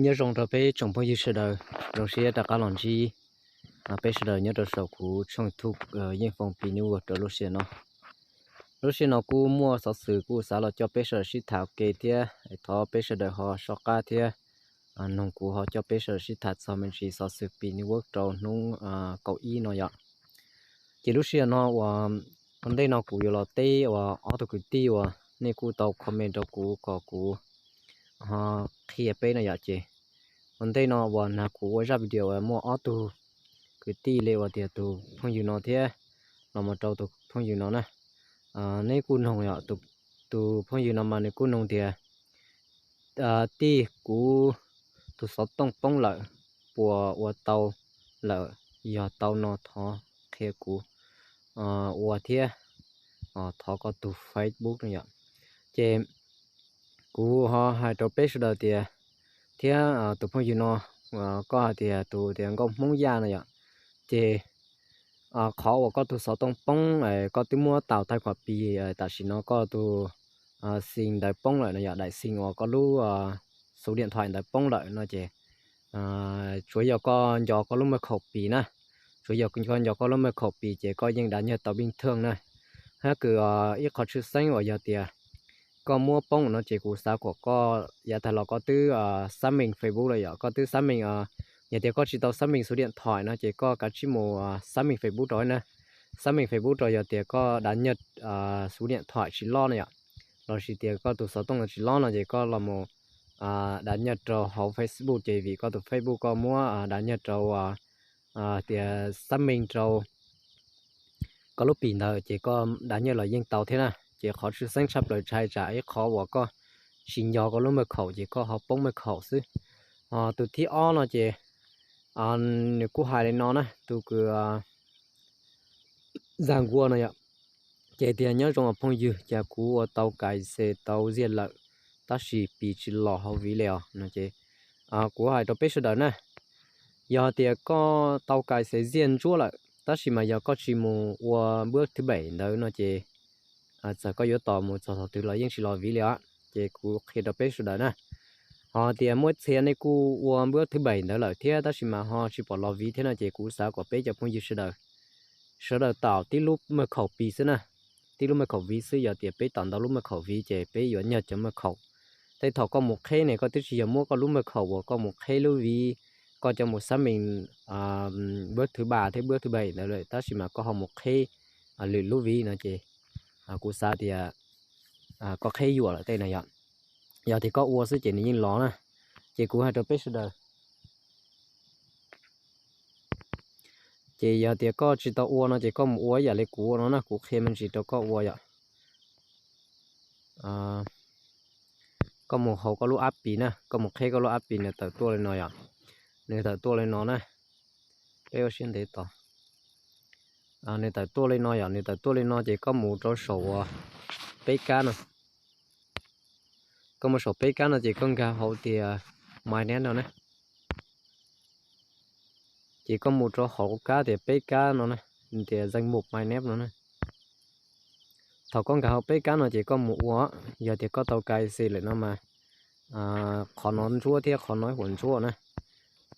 Nyob zoo rau peb tsoom phooj ywg sawv daws, zoo siab rov qab los ntsib peb sawv daws nyob rau saum kuv tshooj YouTube Yeej Foom Pi Network rau lub sij hawm no. Lub sij hawm no kuj muaj xov xwm kuj xav los coj peb sawv daws sib tham ua ke thiab, thov peb sawv daws ho soj qab thiab noog kuv ho coj peb sawv daws sib tham txog me ntsis xov xwm Pi Network rau hnub kaum ib no yom. Ces lub sij hawm no uas ua ntej no kuv yuav los teb uas ob tug kwv tij uas nej kuj tau comment rau kuv kom kuv ho qhia peb no yom. Ces ua ntej no uas nag kuv ua zaj video uas muaj ob tug kwv tij li uas tias tus phooj ywg no thiab los mus rau tus phooj ywg no na. Neb kuj noog yom, tus phooj ywg no mas nws kuj noog tias, tij, kuv tus xov tooj poob lawm, puas ua tau lawm? Yog tau no thov qhia kuv ua thiab, thov koj tus Facebook no yom. Ces kuv ho hais rau peb sawv daws tias, thiab tus phooj ywg no, koj hais tias tus tias nkauj Hmoob Yaj no yom, ces qhov uas koj tus xov tooj poob, koj twb muab tau thaij kom Pi, tam sim no koj tus xim ntawd poob lawm no yom, daim xim uas koj lub xuv diam thaim ntawd poob lawm no ces tsuav yog koj nco koj lub maj khaum Pi na, tsuav yog koj nco koj lub maj khaum Pi ces koj yeej dav nyag tau pij thaj na. Hab kws ib qho tshwj xeeb uas yog tias koj muab poob no ces kuv xav kom koj yav tag los koj twb xab meej Facebook lawm yom, koj twb xab meej, yog tias koj tsis tau xab meej xuv diam thaim no ces koj kav tsij mus xab meej Facebook rau na. Xab meej Facebook rau yog tias koj dav nyag xuv diam thaim tsis lob no yom, lossis tias koj tus xov tooj tsis lob no ces koj los mus dav nyag rau hauv Facebook ces vim koj tus Facebook koj muab dav nyag rau tias xab meej rau koj lub Pi ntawd ces koj dav nyag los yeej tau thiab na. Ces qhov tshwj xeeb tshaj plaws tshai tsam ib qhov uas koj tsis nco koj lub maj khaum ces koj ho poob maj khaum xwb. Tus thib ob no ces nws kuj hais li no na, tus kws Zag Nkuaj no yom, ces tias nyob zoo os phooj ywg, cas kuv ua tau kais xes tau ziag lawm tab sis Pi tsis los hauv viv li os no ces kuv hais rau peb sawv daws na, yog tias koj tau kais xes ziag ntsuab lawm tab sis mas yog koj tsis mus ua npuab thwb pem ntawd no ces txawm koj yuav tos mus txog thaum twg los yeej tsis los viv li os. Ces kuv qhia rau peb sawv daws na, ho tias muaj txhia nej kuj ua npuab thwb pem ntawd lawm thiab tab sis mas ho tsis pom los viv thiab no ces kuv xav kom peb cov phooj ywg sawv daws, sawv daws tom tib lub maj khaum Pi xwb na, tib lub maj khaum viv xwb. Yog tias peb tom ntau lub maj khaum viv ces peb yuav nyag cov maj khaum. Tej thaum koj mus qheb ne koj twb tsis yog muab koj lub maj khaum uas koj mus qheb lub viv, koj coj mus xab meej npuab thwb pem thiab npuab thwb pem ntawd lawm tab sis mas koj ho mus qheb lwm lub viv no ces kuv xav tias koj qheb yuam lawm tej no yom. Yog tias koj ua xwb ces nws yeej los na. Ces kuv hais rau peb sawv daws, ces yog tias koj tsis tau ua no ces koj mus ua ib yam li kuv ua no na, kuv qhia me ntsis rau koj ua yom. Koj mus hauv koj lub app Pi na, koj mus qheb koj lub app Pi nws tawm tuaj li no yom. Nws tawm tuaj li no na. Peb ua siab ntev tos. Nws tawm tuaj li no yom, nws tawm tuaj li no ces koj mus rau saum uas peb kab no. Koj mus saum peb kab no ces koj nkag hauv tias My Nap no na. Ces koj mus rau hauv kab tias peb kab no na, tias Zag Nkuaj My Nap no na. Thaum koj nkag hauv peb kab no ces koj mus ua, yog tias koj tau kais xes lawm no mas qhov no ntsuab thiab qhov no ib huam ntsuab na.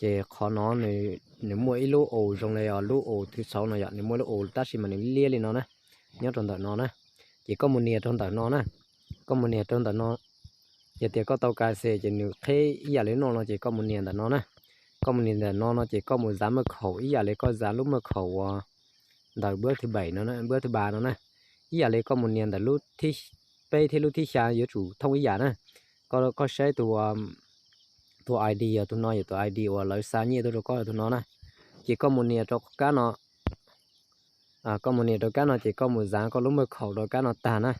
Ces qhov no nws muaj ib lub aus zoo li lub aus thwv tshauv no yom, nws muaj lub aus tab sis mas nws liab li no na, nyob rau ntawm no na. Ces koj mus nias rau ntawm no na, koj mus nias rau ntawm no. Yog tias koj tau kais xes ces nws qheb ib yam li no no ces koj mus nias ntawm no na. Koj mus nias ntawm no no ces koj mus zav maj khaum ib yam li koj zav lub maj khaum uas ntawm npuab thwb pem no, npuab thwb pem no na. Ib yam li koj mus nias ntawm lub peb thiab lub thib xya yuav tsum thooj ib yam na. Koj saib tus ID, yog tus no yog tus ID uas lawv xa nyiaj tuaj rau koj yog tus no na. Ces koj mus nias rau kab no, koj mus nias rau kab no ces koj mus zav koj lub maj khaum rau kab no tag na.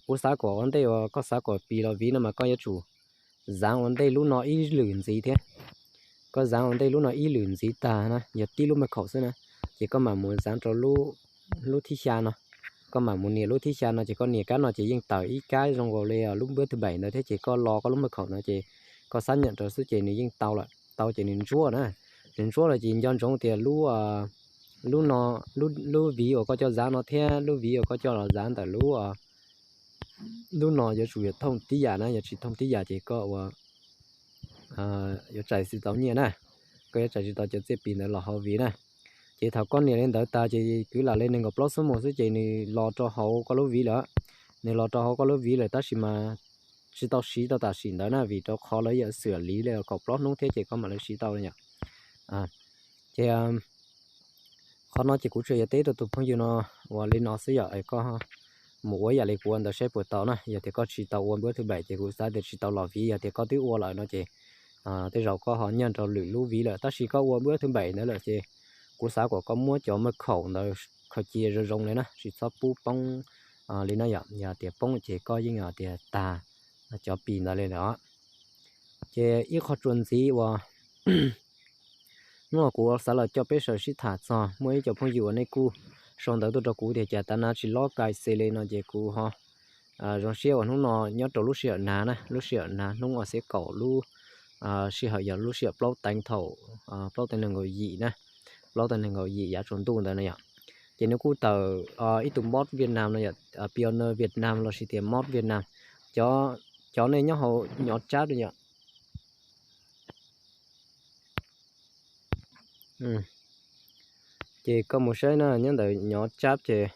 Kuv xav kom ua ntej uas koj xav kom Pi los viv no mas koj yuav tsum zav ua ntej lub no ib lwm ntxiv thiab. Koj zav ua ntej lub no ib lwm ntxiv tag na, yog tib lub maj khaum xwb na, ces koj mam mus zav rau lub thib xya no. Koj mam mus nias lub thib xya no ces koj nias kab no ces yeej tawm ib kab zoo nkaus li lub npuab thwb pem ntawd thiab ces koj lo koj lub maj khaum no ces koj xab nyam rau xwb ces nws yeej tau lawm, tau ces nws ntsuab na. Nws ntsuab lawm ces nco ntsoov tias lub, lub no, lub viv uas koj coj zav no thiab lub viv uas koj coj los zav ntawm lub, lub no yuav tsum yog thooj tib yam na, yog tsis thooj tib yam ces koj ua yuav txais tsis tau nyiaj na, koj yuav txais tsis tau cov txiaj pis ntawd los hauv viv na. Ces thaum koj nias li ntawd tas ces kwv lam li nees nkaum plaub xuab moos xwb ces nws los rau hauv koj lub viv lawm. Nws los rau hauv koj lub viv lawm tab sis mas tsis tau siv tau tam sim ntawd na, vim rau qhov lawv yuav xwm liv li kaum plaub hnub thiab ces koj mam li siv tau yom. Ces qhov no ces kuv tsuas yog teb rau tus phooj ywg no uas li no xwb yom, koj mus ua yam li kuv ua ntawd saib puas tau na. Yog tias koj tsis tau ua npawb thwb npaim ces kuv xav tias tsis tau los viv, yog tias koj twb ua lawm no ces tej zaum koj ho nyiaj rau lwm lub viv lawm, tab sis koj ua npawb thwb npaim ntawd lawm ces kuv xav kom koj muab cov maj khaum ntawd kho cia zoo zoo li na, tsis txhob pub poob li na yom. Yog tias poob ces koj yeej tias tag cov pis ntawd li lawm. Ces ib qho txuas ntxiv uas hnub no kuv xav los coj peb sawv daws sib tham txog, muaj ib co phooj ywg uas nej kuj sau ntawv tuaj rau kuv tias cas tav nav tsis lob Kai Xe li no ces kuv ho zoo siab uas hnub no nyob rau lub sij hawm nag na, lub sij hawm nag hnub uas xiab kaum lub sij hawm yog lub sij hawm plaub teev thaum plaub teev nees nkaum yim na, plaub teev nees nkaum yim yav tsaus ntuj ntawd na yom. Ces nws kuj tawm ib tug mod Vietnam no yom, pioner Vietnam lossis tias mod Vietnam, cov nej nyob hauv nyob tsab yom. Ces koj mus saib na, nyob ntawm nyob tsab ces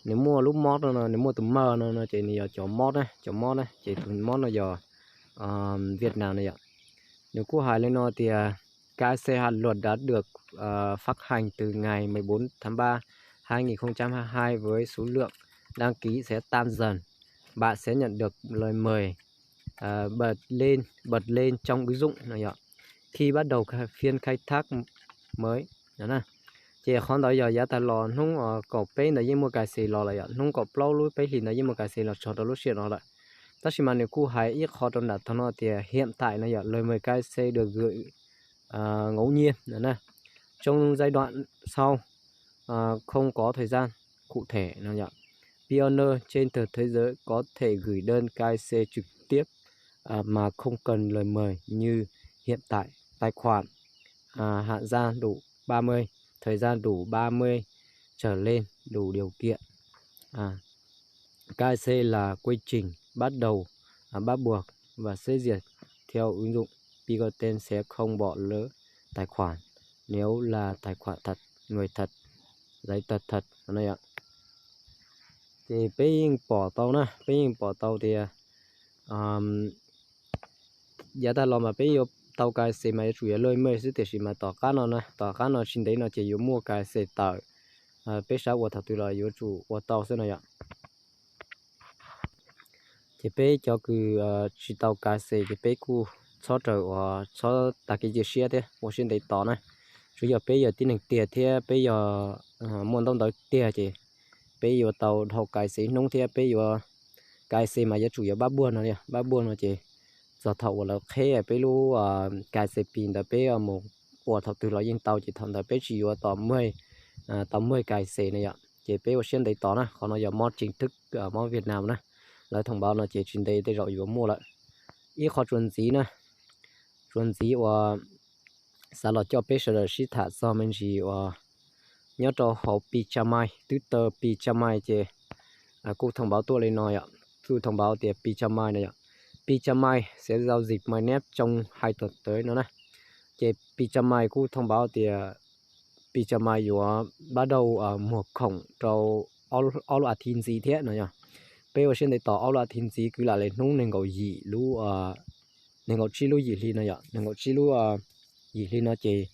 nws muaj lub mod no, nws muaj tus maj no no ces nws yog cov mod na, cov mod na, ces tus mod no yog Vietnam no yom. Nws kuj hais li no tias: Cái xe Hà Luật đã được phát hành từ ngày mười bốn tháng ba hai nghìn không trăm hai mươi hai với số lượng đăng ký sẽ tăng dần. Bạn sẽ nhận được lời mời bật lên, bật lên trong ứng dụng no yom. Khi bắt đầu phiên khai thác mới. Ces qhov ntawd yog yav tag los hnub kaum peb ntawd yeej muaj Kai Xe los lawm yom, hnub kaum plaub lub peb hlis ntawd yeej muaj Kai Xe los txog rau lub sij hawm no lawm. Tab sis mas nws kuj hais ib qho rau nram tag no tias hiện tại no yom, lời mời Kai Xe được gửi ngẫu nhiên no na. Trong giai đoạn sau không có thời gian cụ thể no yom. Pioneer trên toàn thế giới có thể gửi đơn cai xe trực tiếp mà không cần lời mời như hiện tại. Tài khoản à, Hạ Gia đủ ba mươi, thời gian đủ ba mươi trở lên, đủ điều kiện. À, cai xe là quy trình bắt đầu à, bắt buộc và xét duyệt theo ứng dụng. Picoten sẽ không bỏ lỡ tài khoản nếu là tài khoản thật, người thật, giấy tờ thật. Ces peb yeej pom tau na, peb yeej pom tau tias yav tag los mas peb yuav tau Kai Xe mas yuav tsum yog loj mej xwb, tiam sis mas tom qab no na, tom qab no tsis ntev no ces yuav muaj Kai Xe tawm. Peb xav ua thaum twg los yuav tsum ua tau xwb no yom. Ces peb cov kws tsis tau Kai Xe ces peb kuj txhob raws uas txhob tag kev cia siab thiab ua siab ntev tos na. Tsuav yog peb yog tib neeg tiag thiab peb yog muaj ntaub ntawv tiag ces peb yuav tau dhau Kai Xe ib hnub thiab peb yuav Kai Xe mas yuav tsum yog pab buag no, pab buag no ces txog thaum uas lawv qheb peb lub Kai Xe pis ntawd peb mus ua thaum twg los yeej tau, ces thaum ntawd peb tsis yuav tos muag, tos muag Kai Xe no yom. Ces peb ua siab ntev tos na, qhov no yog mob tseem twg, mob Vietnam na, lawv thông báo no ces tsis ntev tej zaum yuav muaj lawm. Ib qho txuas ntxiv na, txuas ntxiv uas xav los coj peb sawv daws sib tham txog me ntsis uas nyob rau hauv Pi Cha Mai, twb taw Pi Cha Mai ces kuj thông báo tuaj li no yom, kuj thông báo tias Pi Cha Mai no yom, Pi Cha Mai sẽ giao dịch mainnet trong hai tuần tới no na. Ces Pi Cha Mai kuj thông báo tias Pi Cha Mai yuav pab dauj muag khoom rau ob lub a thiv ntxiv thiab no yom. Peb ua siab ntev tos ob lub a thiv ntxiv kwv lam li hnub nees nkaum yim lub, nees nkaum tsib lub yim hli no yom, nees nkaum tsib lub yim hli no ces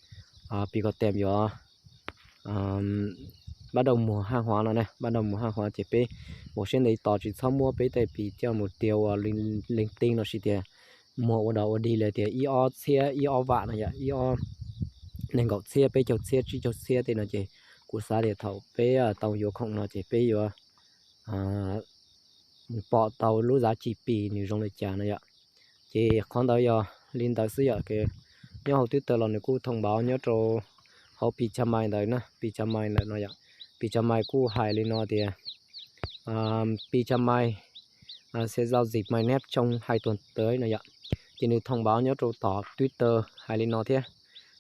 Pi Kos Tem yuav pab dauj muag haj huav no na, pab dauj muag haj huav ces peb ua siab ntev tos tsis txhob muab peb tej Pi coj mus tiag ua leej teeb lossis tias muag ua dog ua dig li tias ib ob txhiab ib ob vam no yom, ib ob nees nkaum txhiab peb caug txhiab tsib caug txhiab tej no ces kuv xav tias thaum peb tau yuav khoom no ces peb yuav mus pom tau lub giá trị Pi nws zoo li cas no yom. Ces qhov ntawd yog li ntawd xwb yom. Nyob hauv Twitter los nws kuj thông báo nyob rau hauv Pi Cha Mai ntawd na, Pi Cha Mai ntawd no yom. Pi Cha Mai kuj hais li no tias Pi Cha Mai sẽ giao dịch mainnet trong hai tuần tới no yom. Ces nws thông báo nyob rau tom Twitter hais li no thiab: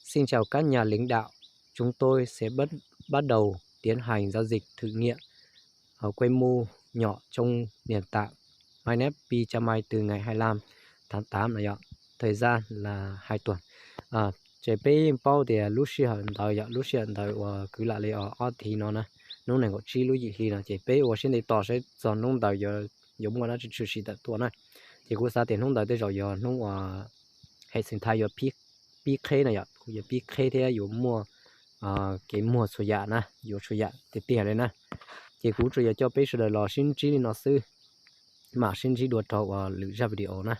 Xin chào các nhà lãnh đạo, chúng tôi sẽ bắt, bắt đầu tiến hành giao dịch thử nghiệm ở quy mô nhỏ trong nền tảng mainnet Pi Cha Mai từ ngày hai mươi lăm tháng tám no yom. thời gian là hai tuần. Ces peb yeej paub tias lub sij hawm ntawd yog lub sij hawm ntawd uas kwv lam li ob thiv no na, hnub nees nkaum tsib lub yim hli no ces peb ua siab ntev tos saib txog hnub ntawd yuav muaj dab tsi tshwm sim tawm tuaj na. Ces kuv xav tias hnub ntawd tej zaum yog hnub uas hệ sinh thái yuav pib qheb no yom, kuv yuav pib qheb thiab yuav muaj kev muag txhua yam na, yuav txhua yam tiag tiag li na. Ces kuv tsuas yog coj peb sawv daws los sib ntsib li no xwb, mam sib ntsib dua rau uas lwm zaj video na.